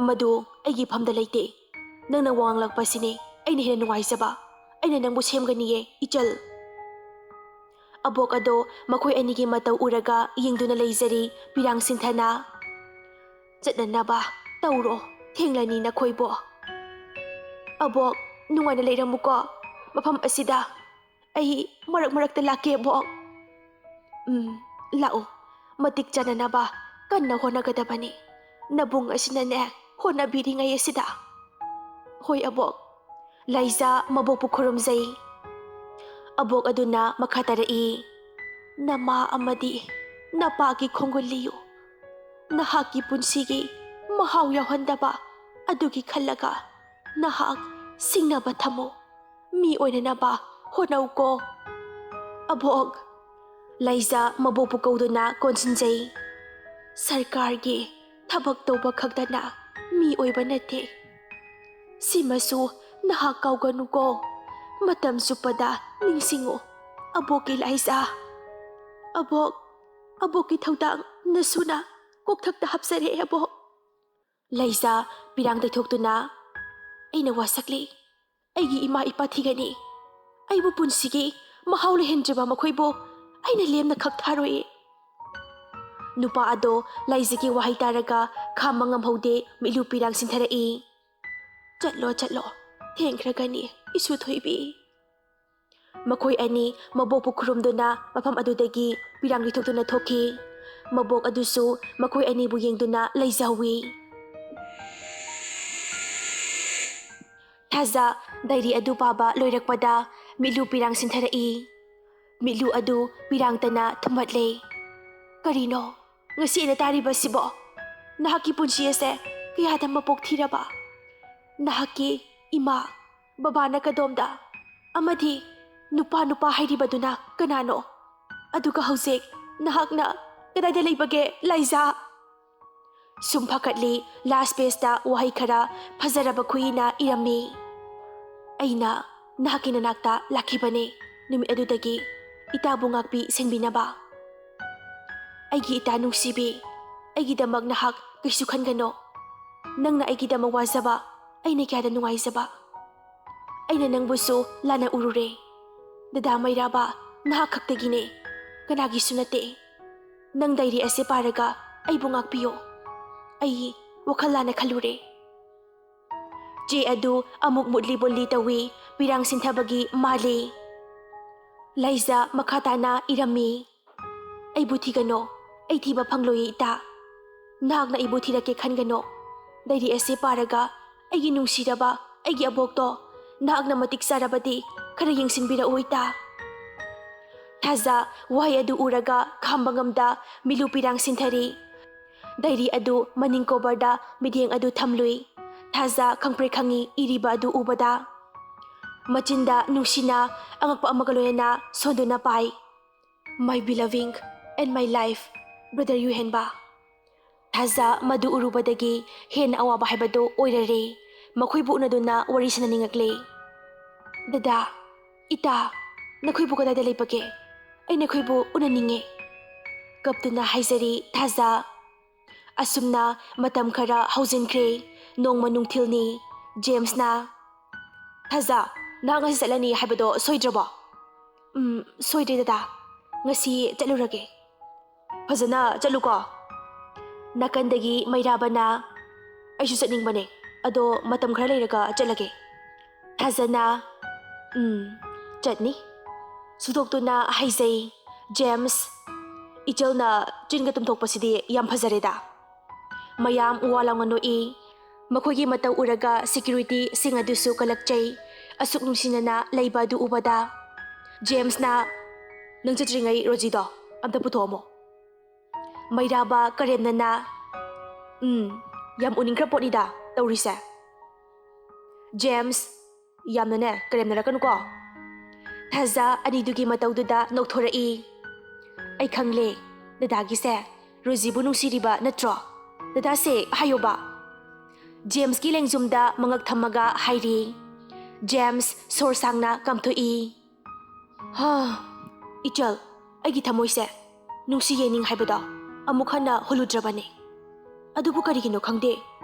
"ꯃꯗꯨ ꯑꯩꯒꯤ ꯐꯝꯗ ꯂꯩꯇꯦ꯫ ꯅꯪꯅ ꯋꯥ ꯉꯥꯡꯂꯛꯄꯁꯤꯅꯤ ꯑꯩꯅ ꯍꯦꯟꯅ ꯅꯨꯡꯉꯥꯏꯖꯕ꯫ ꯑꯩꯅ ꯅꯪꯕꯨ ꯁꯦꯝꯒꯅꯤꯌꯦ, ꯏꯆꯜ꯫" ꯑꯕꯣꯛ ꯑꯗꯣ ꯃꯈꯣꯏ ꯑꯅꯤꯒꯤ ꯃꯇꯧ ꯎꯔꯒ ꯌꯦꯡꯗꯨꯅ ꯂꯩꯖꯔꯤ ꯄꯤꯔꯥꯡ ꯁꯤꯟꯊꯅ꯫ "ꯆꯠꯅꯅꯕ ꯇꯧꯔꯣ, ꯊꯦꯡꯂꯅꯤ ꯅꯈꯣꯏꯕꯣ꯫" "ꯑꯕꯣꯛ, ꯅꯨꯡꯉꯥꯏꯅ ꯂꯩꯔꯝꯃꯨꯀꯣ ꯃꯐꯝ ꯑꯁꯤꯗ꯫ ꯑꯩ ꯃꯔꯛ ꯃꯔꯛꯇ ꯂꯥꯛꯀꯦ, ꯑꯕꯣꯛ꯫" "ꯎꯝ, ꯂꯥꯛꯎ꯫ ꯃꯇꯤꯛ ꯆꯥꯅꯅꯕ ꯀꯟꯅ ꯍꯣꯠꯅꯒꯗꯕꯅꯤ꯫ ꯅꯕꯨꯡ ꯑꯁꯤꯅꯅꯦ, ꯍꯣꯠꯅꯕꯤꯔꯤꯉꯩ ꯑꯁꯤꯗ꯫" "ꯍꯣꯏ, ꯑꯕꯣꯛ꯫" ꯂꯥꯏꯖꯥ ꯃꯕꯣꯛꯄꯨ ꯈꯨꯔꯨꯝꯖꯩ꯫ ꯑꯕꯣꯛ ꯑꯗꯨꯅ ꯃꯈꯥ ꯇꯥꯔꯛꯏ, "ꯅꯃꯥ ꯑꯃꯗꯤ ꯅꯄꯥꯒꯤ ꯈꯣꯡꯒꯨꯜ ꯂꯤꯌꯨ꯫ ꯅꯍꯥꯛꯀꯤ ꯄꯨꯟꯁꯤꯒꯤ ꯃꯍꯥꯎ ꯌꯥꯎꯍꯟꯗꯕ ꯑꯗꯨꯒꯤ ꯈꯜꯂꯒ ꯅꯍꯥꯛ ꯁꯤꯡꯅꯕ ꯊꯝꯃꯨ꯫ ꯃꯤ ꯑꯣꯏꯅꯅꯕ ꯍꯣꯠꯅꯧꯀꯣ꯫" "ꯑꯕꯣꯛ꯫" ꯂꯥꯏꯖꯥ ꯃꯕꯣꯛꯄꯨ ꯀꯧꯗꯨꯅ ꯀꯣꯟꯁꯤꯟꯖꯩ꯫ "ꯁꯔꯀꯥꯔꯒꯤ ꯊꯕꯛ ꯇꯧꯕ ꯈꯛꯇꯅ ꯃꯤ ꯑꯣꯏꯕ ꯅꯠꯇꯦ꯫ ꯁꯤꯃꯁꯨ ꯅꯍꯥꯛ ꯀꯥꯎꯒꯅꯨꯀꯣ꯫ ꯃꯇꯝ ꯆꯨꯞꯄꯗ ꯅꯤꯡꯁꯤꯡꯉꯨ, ꯑꯕꯣꯛꯀꯤ ꯂꯥꯏꯖꯥ꯫" "ꯑꯕꯣꯛ, ꯑꯕꯣꯛꯀꯤ ꯊꯧꯗꯥꯡ ꯅꯁꯨꯅ ꯀꯣꯛꯊꯛꯇ ꯍꯥꯞꯆꯔꯦ, ꯑꯕꯣꯛ꯫" ꯂꯥꯏꯖꯥ ꯄꯤꯔꯥꯡ ꯇꯩꯊꯣꯛꯇꯨꯅ, "ꯑꯩꯅ ꯋꯥꯁꯛꯂꯤ꯫ ꯑꯩꯒꯤ ꯏꯃꯥ ꯏꯄꯥ ꯊꯤꯒꯅꯤ꯫ ꯑꯩꯕꯨ ꯄꯨꯟꯁꯤꯒꯤ ꯃꯍꯥꯎ ꯂꯩꯍꯟꯗ꯭ꯔꯤꯕ ꯃꯈꯣꯏꯕꯨ ꯑꯩꯅ ꯂꯦꯝꯅ ꯈꯛ ꯊꯥꯔꯣꯏ꯫" ꯅꯨꯄꯥ ꯑꯗꯣ ꯂꯥꯏꯖꯒꯤ ꯋꯥꯍꯩ ꯇꯥꯔꯒ ꯈꯥꯝꯕ ꯉꯝꯍꯧꯗꯦ, ꯃꯤꯠꯂꯨ ꯄꯤꯔꯥꯡ ꯁꯤꯟꯊꯔꯛꯏ꯫ "ꯆꯠꯂꯣ, ꯆꯠꯂꯣ, ꯊꯦꯡꯈ꯭ꯔꯒꯅꯤ, ꯏꯁꯨ ꯊꯣꯏꯕꯤ꯫" ꯃꯈꯣꯏ ꯑꯅꯤ ꯃꯕꯣꯛꯄꯨ ꯈꯨꯔꯨꯝꯗꯨꯅ ꯃꯐꯝ ꯑꯗꯨꯗꯒꯤ ꯄꯤꯔꯥꯡ ꯂꯤꯊꯣꯛꯇꯨꯅ ꯊꯣꯛꯈꯤ꯫ ꯃꯕꯣꯛ ꯑꯗꯨꯁꯨ ꯃꯈꯣꯏ ꯑꯅꯤꯕꯨ ꯌꯦꯡꯗꯨꯅ ꯂꯩꯖꯍꯧꯋꯤ꯫ ꯊꯥꯖ ꯗꯥꯏꯔꯤ ꯑꯗꯨ ꯄꯥꯕ ꯂꯣꯏꯔꯛꯄꯗ ꯃꯤꯠꯂꯨ ꯄꯤꯔꯥꯡ ꯁꯤꯟꯊꯔꯛꯏ꯫ ꯃꯤꯠꯂꯨ ꯑꯗꯨ ꯄꯤꯔꯥꯡꯇꯅ ꯊꯨꯝꯍꯠꯂꯦ꯫ "ꯀꯔꯤꯅꯣ ꯉꯁꯤ ꯑꯩꯅ ꯇꯥꯔꯤꯕꯁꯤꯕꯣ? ꯅꯍꯥꯛꯀꯤ ꯄꯨꯟꯁꯤ ꯑꯁꯦ ꯀꯌꯥꯗ ꯃꯄꯣꯛ ꯊꯤꯔꯕ? ꯅꯍꯥꯛꯀꯤ ꯏꯃꯥ, ꯕꯕꯥꯅ ꯀꯗꯣꯝꯗ? ꯑꯃꯗꯤ ꯅꯨꯄꯥ, ꯅꯨꯄꯥ ꯍꯥꯏꯔꯤꯕꯗꯨꯅ ꯀꯅꯥꯅꯣ? ꯑꯗꯨꯒ ꯍꯧꯖꯤꯛ ꯅꯍꯥꯛꯅ ꯀꯗꯥꯏꯗ ꯂꯩꯕꯒꯦ, ꯂꯥꯏꯖꯥ?" ꯁꯨꯝ ꯐꯥꯀꯠꯂꯤ, ꯂꯥꯁ ꯄꯦꯖꯇ ꯋꯥꯍꯩ ꯈꯔ ꯐꯖꯔꯕ ꯈꯨꯏꯅ ꯏꯔꯝꯃꯤ꯫ "ꯑꯩꯅ ꯅꯍꯥꯛꯀꯤ ꯅꯅꯥꯛꯇ ꯂꯥꯛꯈꯤꯕꯅꯦ ꯅꯨꯃꯤꯠ ꯑꯗꯨꯗꯒꯤ, ꯏꯇꯥꯕꯨ ꯉꯥꯛꯄꯤ ꯁꯦꯟꯕꯤꯅꯕ꯫ ꯑꯩꯒꯤ ꯏꯇꯥ ꯅꯨꯡꯁꯤꯕꯤ, ꯑꯩꯒꯤꯗꯃꯛ ꯅꯍꯥꯛ ꯀꯩꯁꯨ ꯈꯟꯒꯅꯣ꯫ ꯅꯪꯅ ꯑꯩꯒꯤꯗꯃꯛ ꯋꯥꯖꯕ ꯑꯩꯅ ꯀꯌꯥꯗ ꯅꯨꯡꯉꯥꯏꯖꯕ꯫ ꯑꯩꯅ ꯅꯪꯕꯨꯁꯨ ꯂꯥꯟꯅ ꯎꯔꯨꯔꯦ꯫ ꯗꯗꯥ ꯃꯩꯔꯥꯕ, ꯅꯍꯥꯛ ꯈꯛꯇꯒꯤꯅꯦ, ꯀꯅꯥꯒꯤꯁꯨ ꯅꯠꯇꯦ꯫ ꯅꯪ ꯗꯥꯏꯔꯤ ꯑꯁꯤ ꯄꯥꯔꯒ ꯑꯩꯕꯨ ꯉꯥꯛꯄꯤꯌꯨ꯫ ꯑꯩ ꯋꯥꯈꯜ ꯂꯥꯟꯅ ꯈꯜꯂꯨꯔꯦ꯫" ꯆꯦ ꯑꯗꯨ ꯑꯃꯨꯛ ꯃꯨꯠꯂꯤ ꯕꯨꯜꯂꯤ ꯇꯧꯏ, ꯄꯤꯔꯥꯡ ꯁꯤꯟꯊꯕꯒꯤ ꯃꯥꯜꯂꯤ꯫ ꯂꯥꯏꯖꯥ ꯃꯈꯥ ꯇꯥꯅ ꯏꯔꯝꯃꯤ꯫ "ꯑꯩꯕꯨ ꯊꯤꯒꯅꯣ, ꯑꯩ ꯊꯤꯕ ꯐꯪꯂꯣꯏ ꯏꯇꯥ꯫ ꯅꯍꯥꯛꯅ ꯑꯩꯕꯨ ꯊꯤꯔꯛꯀꯦ ꯈꯟꯒꯅꯣ꯫ ꯗꯥꯏꯔꯤ ꯑꯁꯤ ꯄꯥꯔꯒ ꯑꯩꯒꯤ ꯅꯨꯡꯁꯤꯔꯕ ꯑꯩꯒꯤ ꯑꯕꯣꯛꯇꯣ ꯅꯍꯥꯛꯅ ꯃꯇꯤꯛ ꯆꯥꯔꯕꯗꯤ ꯈꯔ ꯌꯦꯡꯁꯤꯟꯕꯤꯔꯛꯎ ꯏꯇꯥ꯫" ꯊꯥꯖ ꯋꯥꯍꯩ ꯑꯗꯨ ꯎꯔꯒ ꯈꯥꯝꯕ ꯉꯝꯗ ꯃꯤꯂꯨ ꯄꯤꯔꯥꯡ ꯁꯤꯟꯊꯔꯤ꯫ ꯗꯥꯏꯔꯤ ꯑꯗꯨ ꯃꯅꯤꯡ ꯀꯣꯕꯔꯗ ꯃꯤꯠꯌꯦꯡ ꯑꯗꯨ ꯊꯝꯂꯨꯏ꯫ ꯊꯥꯖ ꯈꯪꯄ꯭ꯔꯦꯛ ꯈꯪꯉꯤ ꯏꯔꯤꯕ ꯑꯗꯨ ꯎꯕꯗ꯫ ꯃꯆꯤꯟꯗ ꯅꯨꯡꯁꯤꯅ ꯑꯉꯛꯄ ꯑꯃꯒ ꯂꯣꯏꯅꯅ ꯁꯣꯟꯗꯨꯅ ꯄꯥꯏ꯫ "My beloved and my life, brother ꯌꯨꯍꯦꯟꯕ꯫" ꯊꯥꯖ ꯃꯗꯨ ꯎꯔꯨꯕꯗꯒꯤ ꯍꯦꯟꯅ ꯑꯋꯥꯕ ꯍꯥꯏꯕꯗꯨ ꯑꯣꯏꯔꯔꯦ꯫ ꯃꯈꯣꯏꯕꯨ ꯎꯅꯗꯨꯅ ꯋꯥꯔꯤ ꯁꯥꯟꯅꯅꯤꯡꯉꯛꯂꯦ꯫ "ꯗꯗꯥ, ꯏꯇꯥ, ꯅꯈꯣꯏꯕꯨ ꯀꯗꯥꯏꯗ ꯂꯩꯕꯒꯦ? ꯑꯩ ꯅꯈꯣꯏꯕꯨ ꯎꯅꯅꯤꯡꯉꯦ꯫" ꯀꯞꯇꯨꯅ ꯍꯥꯏꯖꯔꯤ ꯊꯥꯖ꯫ ꯑꯁꯨꯝꯅ ꯃꯇꯝ ꯈꯔ ꯍꯧꯖꯤꯟꯈ꯭ꯔꯦ꯫ ꯅꯣꯡꯃ ꯅꯨꯡꯊꯤꯜꯅꯤ꯫ ꯖꯦꯝꯁꯅ, "ꯊꯥꯖ, ꯅꯍꯥꯛ ꯉꯁꯤ ꯆꯠꯂꯅꯤ ꯍꯥꯏꯕꯗꯣ ꯁꯣꯏꯗ꯭ꯔꯕꯣ?" "ꯎꯝ, ꯁꯣꯏꯗ꯭ꯔꯦ ꯗꯗꯥ꯫ ꯉꯁꯤ ꯆꯠꯂꯨꯔꯒꯦ꯫" ꯐꯖꯅ ꯆꯠꯂꯨꯀꯣ꯫ ꯅꯥꯀꯟꯗꯒꯤ ꯃꯩꯔꯥꯕꯅ, "ꯑꯩꯁꯨ ꯆꯠꯅꯤꯡꯕꯅꯦ, ꯑꯗꯣ ꯃꯇꯝ ꯈꯔ ꯂꯩꯔꯒ ꯆꯠꯂꯒꯦ꯫" ꯊꯥꯖꯅ, "ꯎꯝ, ꯆꯠꯅꯤ꯫" ꯁꯨꯗꯣꯛꯇꯨꯅ ꯍꯥꯏꯖꯩ, "ꯖꯦꯝꯁ, ꯏꯆꯜꯅ ꯆꯤꯟꯒ ꯇꯨꯝꯊꯣꯛꯄꯁꯤꯗꯤ ꯌꯥꯝ ꯐꯖꯔꯦꯗ꯫" ꯃꯌꯥꯝ ꯋꯥ ꯂꯥꯎꯅ ꯅꯣꯛꯏ꯫ ꯃꯈꯣꯏꯒꯤ ꯃꯇꯧ ꯎꯔꯒ ꯁꯦꯀ꯭ꯌꯨꯔꯤꯇꯤꯁꯤꯡ ꯑꯗꯨꯁꯨ ꯀꯜꯂꯛꯆꯩ꯫ ꯑꯁꯨꯛ ꯅꯨꯡꯁꯤꯅꯅ ꯂꯩꯕ ꯑꯗꯨ ꯎꯕꯗ ꯖꯦꯝꯁꯅ, "ꯅꯪ ꯆꯠꯇ꯭ꯔꯤꯉꯩ ꯔꯣꯖꯤꯗꯣ ꯑꯝꯇ ꯄꯨꯊꯣꯛꯑꯝꯃꯣ꯫" ꯃꯩꯔꯥꯕ ꯀꯔꯦꯝꯅꯅ, "ꯎꯝ, ꯌꯥꯝ ꯎꯅꯤꯡꯈ꯭ꯔ ꯄꯣꯠꯅꯤꯗ ꯇꯧꯔꯤꯁꯦ꯫" ꯖꯦꯝꯁ, "ꯌꯥꯝꯅꯅꯦ ꯀꯔꯦꯝꯅꯔꯛꯀꯅꯨꯀꯣ꯫" ꯊꯥꯖ ꯑꯅꯤꯗꯨꯒꯤ ꯃꯇꯧꯗꯨꯗ ꯅꯣꯛꯊꯣꯔꯛꯏ꯫ "ꯑꯩ ꯈꯪꯂꯦ, ꯗꯗꯥꯒꯤꯁꯦ ꯔꯣꯖꯤꯕꯨ ꯅꯨꯡꯁꯤꯔꯤꯕ ꯅꯠꯇ꯭ꯔꯣ? ꯗꯗꯥꯁꯦ ꯍꯥꯏꯌꯣꯕ꯫" ꯖꯦꯝꯁꯀꯤ ꯂꯦꯡꯖꯨꯝꯗ ꯃꯉꯛ ꯊꯝꯃꯒ ꯍꯥꯏꯔꯤ꯫ ꯖꯦꯝꯁ ꯁꯣꯔ ꯁꯥꯡꯅ ꯀꯥꯝꯊꯣꯛꯏ꯫ "ꯍꯥ, ꯏꯆꯜ, ꯑꯩꯒꯤ ꯊꯃꯣꯏꯁꯦ ꯅꯨꯡꯁꯤ ꯌꯦꯅꯤꯡ ꯍꯥꯏꯕꯗꯣ ꯑꯃꯨꯛ ꯍꯟꯅ ꯍꯨꯜꯂꯨꯗ꯭ꯔꯕꯅꯦ꯫ ꯑꯗꯨꯕꯨ ꯀꯔꯤꯒꯤꯅꯣ ꯈꯪꯗꯦ,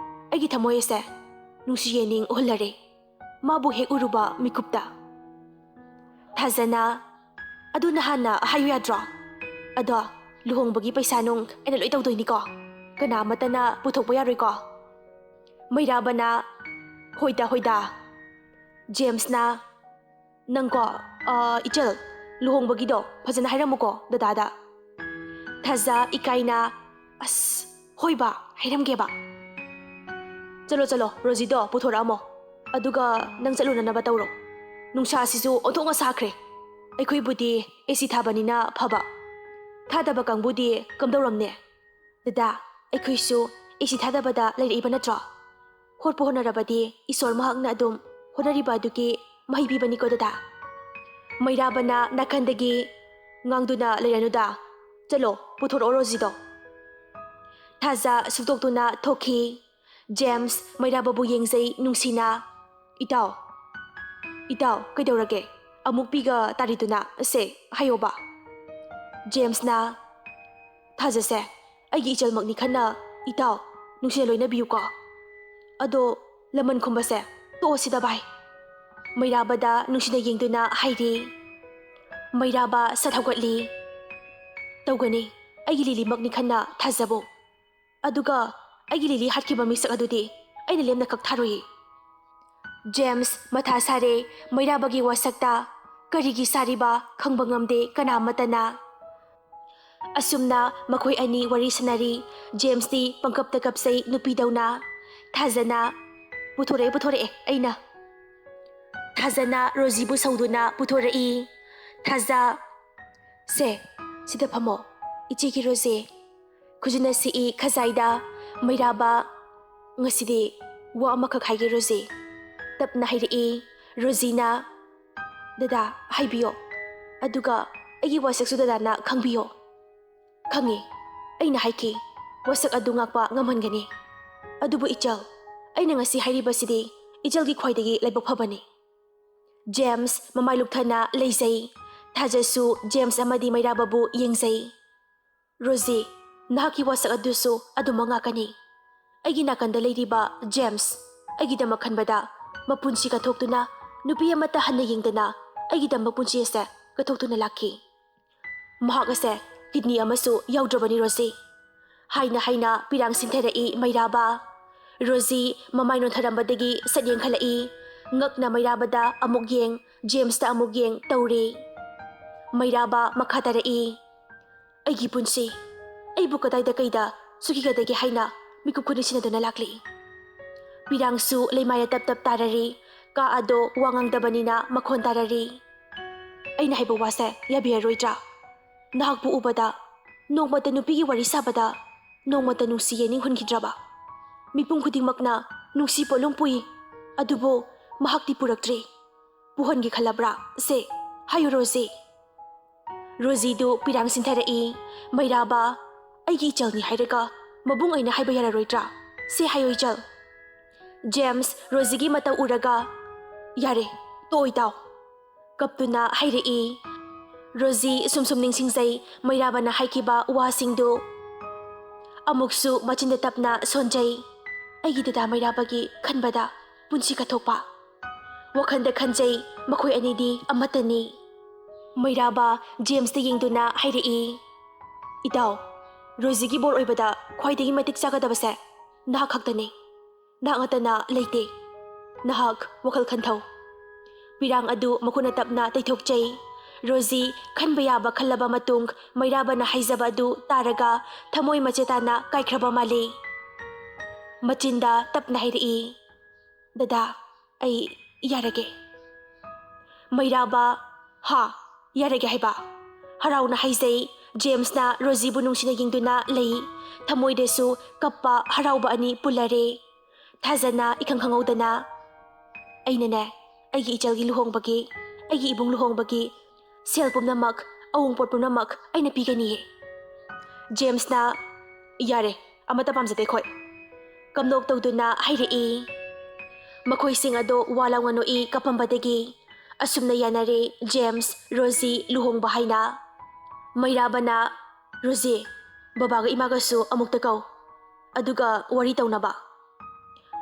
ꯑꯩꯒꯤ ꯊꯃꯣꯏ ꯑꯁꯦ ꯅꯨꯡꯁꯤ ꯌꯦꯅꯤꯡ ꯎꯍꯜꯂꯔꯦ, ꯃꯥꯕꯨ ꯍꯦꯛ ꯎꯔꯨꯕ ꯃꯤꯀꯨꯞꯇ꯫" ꯊꯥꯖꯅ, "ꯑꯗꯨ ꯅꯍꯥꯟꯅ ꯍꯥꯏꯌꯨ ꯌꯥꯗ꯭ꯔꯣ? ꯑꯗꯣ ꯂꯨꯍꯣꯡꯕꯒꯤ ꯄꯩꯁꯥ ꯅꯨꯡ ꯑꯩꯅ ꯂꯣꯏ ꯇꯧꯗꯣꯏꯅꯤꯀꯣ, ꯀꯅꯥ ꯑꯃꯠꯇꯅ ꯄꯨꯊꯣꯛꯄ ꯌꯥꯔꯣꯏꯀꯣ꯫" ꯃꯩꯔꯥꯕꯅ, "ꯍꯣꯏꯗ, ꯍꯣꯏꯗ꯫" ꯖꯦꯝꯁꯅ, "ꯅꯪꯀꯣ, ꯑ, ꯏꯆꯜ, ꯂꯨꯍꯣꯡꯕꯒꯤꯗꯣ ꯐꯖꯅ ꯍꯥꯏꯔꯝꯃꯨꯀꯣ ꯗꯗꯥꯗ꯫" ꯊꯥꯖ ꯏꯀꯥꯏꯅ, "ꯑꯁ, ꯍꯣꯏꯕ, ꯍꯥꯏꯔꯝꯒꯦꯕ꯫ ꯆꯠꯂꯣ, ꯆꯠꯂꯣ, ꯔꯣꯖꯤꯗꯣ ꯄꯨꯊꯣꯔꯛꯑꯝꯃꯣ꯫ ꯑꯗꯨꯒ ꯅꯪ ꯆꯠꯂꯨꯅꯅꯕ ꯇꯧꯔꯣ꯫ ꯅꯨꯡꯁꯥꯁꯤꯁꯨ ꯑꯣꯟꯊꯣꯛꯅ ꯁꯥꯈ꯭ꯔꯦ꯫ ꯑꯩꯈꯣꯏꯕꯨꯗꯤ ꯑꯦ ꯁꯤ ꯊꯥꯕꯅꯤꯅ ꯐꯕ꯫ ꯊꯥꯗꯕ ꯀꯥꯡꯕꯨꯗꯤ ꯀꯝꯗꯧꯔꯝꯅꯦ? ꯗꯗꯥ, ꯑꯩꯈꯣꯏꯁꯨ ꯑꯦ ꯁꯤ ꯊꯥꯗꯕꯗ ꯂꯩꯔꯛꯏꯕ ꯅꯠꯇ꯭ꯔꯣ? ꯍꯣꯠꯄꯨ ꯍꯣꯠꯅꯔꯕꯗꯤ ꯏꯁꯣꯔ ꯃꯍꯥꯛꯅ ꯑꯗꯨꯝ ꯍꯣꯠꯅꯔꯤꯕ ꯑꯗꯨꯒꯤ ꯃꯍꯩ ꯄꯤꯕꯅꯤꯀꯣ ꯗꯗꯥ꯫" ꯃꯩꯔꯥꯕꯅ ꯅꯥꯀꯟꯗꯒꯤ, "ꯉꯥꯡꯗꯨꯅ ꯂꯩꯔꯅꯨꯗ꯫ ꯆꯠꯂꯣ, ꯄꯨꯊꯣꯔꯛꯑꯣ ꯔꯣꯖꯤꯗꯣ꯫" ꯊꯥꯖ ꯁꯨꯛꯇꯣꯛꯇꯨꯅ ꯊꯣꯛꯈꯤ꯫ ꯖꯦꯝꯁ ꯃꯩꯔꯥꯕꯕꯨ ꯌꯦꯡꯖꯩ ꯅꯨꯡꯁꯤꯅ꯫ "ꯏꯇꯥꯎ, ꯏꯇꯥꯎ, ꯀꯩꯗꯧꯔꯒꯦ? ꯑꯃꯨꯛ ꯄꯤꯒ ꯇꯥꯔꯤꯗꯨꯅ, ꯁꯦ, ꯍꯥꯏꯌꯣꯕ꯫" ꯖꯦꯝꯁꯅ, "ꯊꯥꯖꯁꯦ, ꯑꯩꯒꯤ ꯏꯆꯜꯃꯛꯅꯤ ꯈꯟꯅ ꯏꯇꯥꯎ ꯅꯨꯡꯁꯤꯅ ꯂꯣꯏꯅꯕꯤꯌꯨꯀꯣ꯫ ꯑꯗꯣ ꯂꯃꯟ ꯈꯨꯝꯕꯁꯦ ꯇꯣꯛꯑꯁꯤꯗ ꯚꯥꯏ꯫" ꯃꯩꯔꯥꯕꯗ ꯅꯨꯡꯁꯤꯅ ꯌꯦꯡꯗꯨꯅ ꯍꯥꯏꯔꯤ꯫ ꯃꯩꯔꯥꯕ ꯁꯠ ꯍꯧꯒꯠꯂꯤ꯫ "ꯇꯧꯒꯅꯤ, ꯑꯩꯒꯤ ꯂꯤꯂꯤꯃꯛꯅꯤ ꯈꯟꯅ ꯊꯥꯖꯕꯣ꯫ ꯑꯗꯨꯒ ꯑꯩꯒꯤ ꯂꯤꯂꯤ ꯍꯥꯠꯈꯤꯕ ꯃꯤꯁꯛ ꯑꯗꯨꯗꯤ ꯑꯩꯅ ꯂꯦꯝꯅ ꯀꯛꯊꯥꯔꯨꯏ꯫ ꯖꯦꯝꯁ ꯃꯊꯥ ꯁꯥꯔꯦ ꯃꯩꯔꯥꯕꯒꯤ ꯋꯥꯁꯛꯇ꯫ ꯀꯔꯤꯒꯤ ꯁꯥꯔꯤꯕ ꯈꯪꯕ ꯉꯝꯗꯦ ꯀꯅꯥ ꯑꯃꯠꯇꯅ꯫ ꯑꯁꯨꯝꯅ ꯃꯈꯣꯏ ꯑꯅꯤ ꯋꯥꯔꯤ ꯁꯥꯟꯅꯔꯤ꯫ ꯖꯦꯝꯁꯇꯤ ꯄꯪꯀꯞꯇ ꯀꯞꯆꯩ ꯅꯨꯄꯤꯗꯧꯅ꯫ ꯊꯥꯖꯅ, "ꯄꯨꯊꯣꯔꯛꯑꯦ, ꯄꯨꯊꯣꯔꯛꯑꯦ ꯑꯩꯅ꯫" ꯊꯥꯖꯅ ꯔꯣꯖꯤꯕꯨ ꯁꯧꯗꯨꯅ ꯄꯨꯊꯣꯔꯛꯏ꯫ ꯊꯥꯖ, "ꯁꯦ, ꯁꯤꯗ ꯐꯝꯃꯣ, ꯏꯆꯦꯒꯤ ꯔꯣꯖꯤ꯫" ꯈꯨꯖꯤꯟꯅ ꯁꯤꯛꯏ ꯈꯖꯥꯏꯗ꯫ ꯃꯩꯔꯥꯕ, "ꯉꯁꯤꯗꯤ ꯋꯥ ꯑꯃꯈꯛ ꯍꯥꯏꯒꯦ ꯔꯣꯖꯤ꯫" ꯇꯞꯅ ꯍꯥꯏꯔꯛꯏ꯫ ꯔꯣꯖꯤꯅ, "ꯗꯗꯥ, ꯍꯥꯏꯕꯤꯌꯣ꯫ ꯑꯗꯨꯒ ꯑꯩꯒꯤ ꯋꯥꯁꯛꯁꯨ ꯗꯗꯥꯅ ꯈꯪꯕꯤꯌꯣ꯫" "ꯈꯪꯉꯤ, ꯑꯩꯅ ꯍꯥꯏꯈꯤ, ꯋꯥꯁꯛ ꯑꯗꯨ ꯉꯥꯛꯄ ꯉꯝꯍꯟꯒꯅꯤ꯫ ꯑꯗꯨꯕꯨ ꯏꯆꯜ, ꯑꯩꯅ ꯉꯁꯤ ꯍꯥꯏꯔꯤꯕꯁꯤꯗꯤ ꯏꯆꯜꯒꯤ ꯈ꯭ꯋꯥꯏꯗꯒꯤ ꯂꯥꯏꯕꯛ ꯐꯕꯅꯤ꯫" ꯖꯦꯝꯁ ꯃꯃꯥꯏ ꯂꯨꯞꯊꯅ ꯂꯩꯖꯩ꯫ ꯊꯥꯖꯁꯨ ꯖꯦꯝꯁ ꯑꯃꯗꯤ ꯃꯩꯔꯥꯕꯕꯨ ꯌꯦꯡꯖꯩ꯫ "ꯔꯣꯖꯤ, ꯅꯍꯥꯛꯀꯤ ꯋꯥꯁꯛ ꯑꯗꯨꯁꯨ ꯑꯗꯨꯃꯛ ꯉꯥꯛꯀꯅꯤ꯫" ꯑꯩꯒꯤ ꯅꯥꯀꯟꯗ ꯂꯩꯔꯤꯕ ꯖꯦꯝꯁ, ꯑꯩꯒꯤꯗꯃꯛ ꯈꯟꯕꯗ ꯃꯄꯨꯟꯁꯤ ꯀꯠꯊꯣꯛꯇꯨꯅ, ꯅꯨꯄꯤ ꯑꯃꯠꯇ ꯍꯟꯅ ꯌꯦꯡꯗꯅ ꯑꯩꯒꯤꯗꯃꯛ ꯄꯨꯟꯁꯤ ꯑꯁꯦ ꯀꯠꯊꯣꯛꯇꯨꯅ ꯂꯥꯛꯈꯤ꯫ ꯃꯍꯥꯛ ꯑꯁꯦ ꯀꯤꯗꯅꯤ ꯑꯃꯁꯨ ꯌꯥꯎꯗ꯭ꯔꯕꯅꯤ ꯔꯣꯖꯤ꯫ ꯍꯥꯏꯅ ꯍꯥꯏꯅ ꯄꯤꯔꯥꯡ ꯁꯤꯟꯊꯔꯛꯏ ꯃꯩꯔꯥꯕ꯫ ꯔꯣꯖꯤ ꯃꯃꯥꯏ ꯅꯣꯟꯊꯔꯝꯕꯗꯒꯤ ꯁꯠ ꯌꯦꯡꯈꯠꯂꯛꯏ꯫ ꯉꯛꯅ ꯃꯩꯔꯥꯕꯗ ꯑꯃꯨꯛ ꯌꯦꯡ, ꯖꯦꯝꯁꯇ ꯑꯃꯨꯛ ꯌꯦꯡ ꯇꯧꯔꯤ꯫ ꯃꯩꯔꯥꯕ ꯃꯈꯥ ꯇꯥꯔꯛꯏ, "ꯑꯩꯒꯤ ꯄꯨꯟꯁꯤ, ꯑꯩꯕꯨ ꯀꯗꯥꯏꯗ ꯀꯩꯗ ꯁꯨꯈꯤꯒꯗꯒꯦ ꯍꯥꯏꯅ ꯃꯤꯀꯨꯞ ꯈꯨꯅꯤꯡ ꯁꯤꯟꯅꯗꯨꯅ ꯂꯥꯛꯂꯤ꯫" ꯄꯤꯔꯥꯡꯁꯨ ꯂꯩꯃꯥꯏꯗ ꯇꯞ ꯇꯞ ꯇꯥꯔꯔꯤ꯫ ꯀꯥ ꯑꯗꯣ ꯋꯥ ꯉꯥꯡꯗꯕꯅꯤꯅ ꯃꯈꯣꯟ ꯇꯥꯔꯔꯤ꯫ "ꯑꯩꯅ ꯍꯥꯏꯕ ꯋꯥꯁꯦ ꯌꯥꯕꯤꯔꯔꯣꯏꯗ꯭ꯔꯥ? ꯅꯍꯥꯛꯄꯨ ꯎꯕꯗ, ꯅꯣꯡꯃꯇ ꯅꯨꯄꯤꯒꯤ ꯋꯥꯔꯤ ꯁꯥꯕꯗ, ꯅꯣꯡꯃꯇ ꯅꯨꯡꯁꯤ ꯌꯦꯅꯤꯡ ꯍꯨꯟꯈꯤꯗ꯭ꯔꯕ? ꯃꯤꯄꯨꯝ ꯈꯨꯗꯤꯡꯃꯛꯅ ꯅꯨꯡꯁꯤ ꯄꯣꯠꯂꯨꯝ ꯄꯨꯏ, ꯑꯗꯨꯕꯨ ꯃꯍꯥꯛꯇꯤ ꯄꯨꯔꯛꯇ꯭ꯔꯤ꯫ ꯄꯨꯍꯟꯒꯦ ꯈꯜꯂꯕ꯭ꯔꯥ? ꯁꯦ, ꯍꯥꯏꯌꯨ ꯔꯣꯖꯤ꯫" ꯔꯣꯖꯤꯗꯨ ꯄꯤꯔꯥꯡ ꯁꯤꯟꯊꯔꯛꯏ꯫ "ꯃꯩꯔꯥꯕ, ꯑꯩꯒꯤ ꯏꯆꯜꯅꯤ ꯍꯥꯏꯔꯒ ꯃꯕꯨꯡ ꯑꯩꯅ ꯍꯥꯏꯕ ꯌꯥꯔꯔꯣꯏꯗ꯭ꯔꯥ? ꯁꯦ ꯍꯥꯏꯌꯨ ꯏꯆꯜ꯫" ꯖꯦꯝꯁ ꯔꯣꯖꯤꯒꯤ ꯃꯇꯧ ꯎꯔꯒ, "ꯌꯥꯔꯦ, ꯇꯣꯛꯑꯣ ꯏꯇꯥꯎ꯫" ꯀꯞꯇꯨꯅ ꯍꯥꯏꯔꯛꯏ꯫ ꯔꯣꯖꯤ ꯁꯨꯝ ꯁꯨꯝ ꯅꯤꯡꯁꯤꯡꯖꯩ ꯃꯩꯔꯥꯕꯅ ꯍꯥꯏꯈꯤꯕ ꯋꯥꯁꯤꯡꯗꯨ꯫ ꯑꯃꯨꯛꯁꯨ ꯃꯆꯤꯟꯗ ꯇꯞꯅ ꯁꯣꯟꯖꯩ꯫ "ꯑꯩꯒꯤ ꯗꯗꯥ ꯃꯩꯔꯥꯕꯒꯤ ꯈꯟꯕꯗ ꯄꯨꯟꯁꯤ ꯀꯠꯊꯣꯛꯄ꯫" ꯋꯥꯈꯜꯗ ꯈꯟꯖꯩ ꯃꯈꯣꯏ ꯑꯅꯤꯗꯤ ꯑꯃꯠꯇꯅꯤ꯫ ꯃꯩꯔꯥꯕ ꯖꯦꯝꯁꯇ ꯌꯦꯡꯗꯨꯅ ꯍꯥꯏꯔꯛꯏ, ꯏꯇꯥꯎ, ꯔꯣꯖꯤꯒꯤ ꯕꯣꯔ ꯑꯣꯏꯕꯗ ꯈ꯭ꯋꯥꯏꯗꯒꯤ ꯃꯇꯤꯛ ꯆꯥꯒꯗꯕꯁꯦ ꯅꯍꯥꯛ ꯈꯛꯇꯅꯤ꯫ ꯅꯍꯥꯛ ꯅꯠꯇꯅ ꯂꯩꯇꯦ꯫ ꯅꯍꯥꯛ ꯋꯥꯈꯜ ꯈꯟꯊꯧ꯫ ꯄꯤꯔꯥꯡ ꯑꯗꯨ ꯃꯈꯨꯠꯅ ꯇꯞꯅ ꯇꯩꯊꯣꯛꯆꯩ꯫ ꯔꯣꯖꯤ ꯈꯟꯕ ꯌꯥꯕ ꯈꯜꯂꯕ ꯃꯇꯨꯡ ꯃꯩꯔꯥꯕꯅ ꯍꯥꯏꯖꯕ ꯑꯗꯨ ꯇꯥꯔꯒ ꯊꯃꯣꯏ ꯃꯆꯦ ꯇꯥꯅ ꯀꯥꯏꯈ꯭ꯔꯕ ꯃꯥꯜꯂꯤ꯫ ꯃꯆꯤꯟꯗ ꯇꯞꯅ ꯍꯥꯏꯔꯛꯏ, "ꯗꯗꯥ, ꯑꯩ ꯌꯥꯔꯒꯦ꯫" ꯃꯩꯔꯥꯕ, "ꯍꯥ? ꯌꯥꯔꯒꯦ ꯍꯥꯏꯕ?" ꯍꯔꯥꯎꯅ ꯍꯥꯏꯖꯩ꯫ ꯖꯦꯝꯁꯅ ꯔꯣꯖꯤꯕꯨ ꯅꯨꯡꯁꯤꯅ ꯌꯦꯡꯗꯨꯅ ꯂꯩ꯫ ꯊꯃꯣꯏꯗꯁꯨ ꯀꯞꯄ ꯍꯔꯥꯎꯕ ꯑꯅꯤ ꯄꯨꯜꯂꯔꯦ꯫ ꯊꯥꯖꯅ ꯏꯈꯪ ꯈꯪꯍꯧꯗꯅ, "ꯑꯩꯅꯅꯦ, ꯑꯩꯒꯤ ꯏꯆꯜꯒꯤ ꯂꯨꯍꯣꯡꯕꯒꯤ, ꯑꯩꯒꯤ ꯏꯕꯨꯡ ꯂꯨꯍꯣꯡꯕꯒꯤ ꯁꯦꯜ ꯄꯨꯝꯅꯃꯛ, ꯑꯋꯨꯡꯄꯣꯠ ꯄꯨꯝꯅꯃꯛ ꯑꯩꯅ ꯄꯤꯒꯅꯤꯌꯦ꯫" ꯖꯦꯝꯁꯅ, "ꯌꯥꯔꯦ, ꯑꯃꯠꯇ ꯄꯥꯝꯖꯗꯦ ꯑꯩꯈꯣꯏ꯫" ꯀꯝꯅꯣꯛ ꯇꯧꯗꯨꯅ ꯍꯥꯏꯔꯛꯏ꯫ ꯃꯈꯣꯏꯁꯤꯡ ꯑꯗꯣ ꯋꯥ ꯂꯥꯎꯅ ꯅꯣꯛꯏ ꯀꯞꯄꯝꯕꯗꯒꯤ꯫ ꯑꯁꯨꯝꯅ ꯌꯥꯅꯔꯦ ꯖꯦꯝꯁ, ꯔꯣꯖꯤ ꯂꯨꯍꯣꯡꯕ ꯍꯥꯏꯅ꯫ ꯃꯩꯔꯥꯕꯅ, "ꯔꯣꯖꯤ, ꯕꯕꯥꯒ ꯏꯃꯥꯒꯁꯨ ꯑꯃꯨꯛꯇ ꯀꯧ, ꯑꯗꯨꯒ ꯋꯥꯔꯤ ꯇꯧꯅꯕ꯫"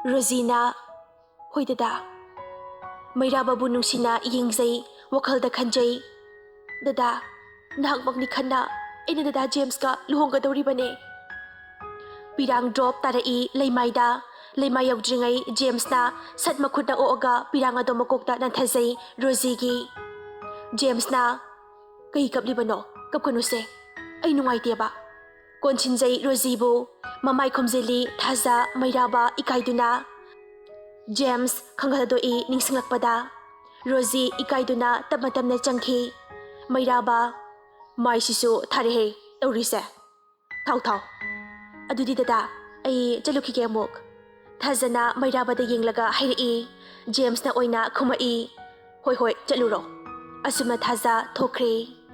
ꯔꯣꯖꯤꯅ, "ꯍꯣꯏ ꯗꯗꯥ꯫" ꯃꯩꯔꯥꯕꯕꯨ ꯅꯨꯡꯁꯤꯅ ꯌꯦꯡꯖꯩ, ꯋꯥꯈꯜꯗ ꯈꯟꯖꯩ, "ꯗꯗꯥ, ꯅꯍꯥꯛꯃꯛꯅꯤ ꯈꯟꯅ ꯑꯩꯅ ꯗꯗꯥ ꯖꯦꯝꯁꯀ ꯂꯨꯍꯣꯡꯒꯗꯧꯔꯤꯕꯅꯦ꯫" ꯄꯤꯔꯥꯡ ꯗ꯭ꯔꯣꯞ ꯇꯥꯔꯛꯏ ꯂꯩꯃꯥꯏꯗ꯫ ꯂꯩꯃꯥꯏ ꯌꯧꯗ꯭ꯔꯤꯉꯩ ꯖꯦꯝꯁꯅ ꯁꯠ ꯃꯈꯨꯠꯅ ꯑꯣꯛꯑꯒ ꯄꯤꯔꯥꯡ ꯑꯗꯣ ꯃꯀꯣꯛꯇ ꯅꯟꯊꯖꯩ ꯔꯣꯖꯤꯒꯤ꯫ ꯖꯦꯝꯁꯅ, "ꯀꯩ ꯀꯞꯂꯤꯕꯅꯣ? ꯀꯞꯀꯅꯨꯁꯦ, ꯑꯩ ꯅꯨꯡꯉꯥꯏꯇꯦꯕ꯫" ꯀꯣꯟꯁꯤꯟꯖꯩ ꯔꯣꯖꯤꯕꯨ꯫ ꯃꯃꯥꯏ ꯈꯨꯝꯖꯤꯜꯂꯤ ꯊꯥꯖ, ꯃꯩꯔꯥꯕ ꯏꯀꯥꯏꯗꯨꯅ꯫ ꯖꯦꯝꯁ ꯈꯪꯒꯠ ꯊꯥꯗꯣꯛꯏ ꯅꯤꯡꯁꯤꯡꯂꯛꯄꯗ꯫ ꯔꯣꯖꯤ ꯏꯀꯥꯏꯗꯨꯅ ꯇꯞꯅ ꯇꯞꯅ ꯆꯪꯈꯤ꯫ ꯃꯩꯔꯥꯕ, "ꯃꯥꯏꯁꯤꯁꯨ ꯊꯥꯔꯦꯍꯦ ꯇꯧꯔꯤꯁꯦ꯫ ꯊꯥꯎ, ꯊꯥꯎ꯫ ꯑꯗꯨꯗꯤ ꯗꯗꯥ, ꯑꯩ ꯆꯠꯂꯨꯈꯤꯒꯦ ꯑꯃꯨꯛ꯫" ꯊꯥꯖꯅ ꯃꯩꯔꯥꯕꯗ ꯌꯦꯡꯂꯒ ꯍꯥꯏꯔꯛꯏ꯫ ꯖꯦꯝꯁꯅ ꯑꯣꯏꯅ ꯈꯨꯝꯃꯛꯏ, "ꯍꯣꯏ, ꯍꯣꯏ, ꯆꯠꯂꯨꯔꯣ꯫" ꯑꯁꯨꯝꯅ ꯊꯥꯖ ꯊꯣꯛꯈ꯭ꯔꯦ꯫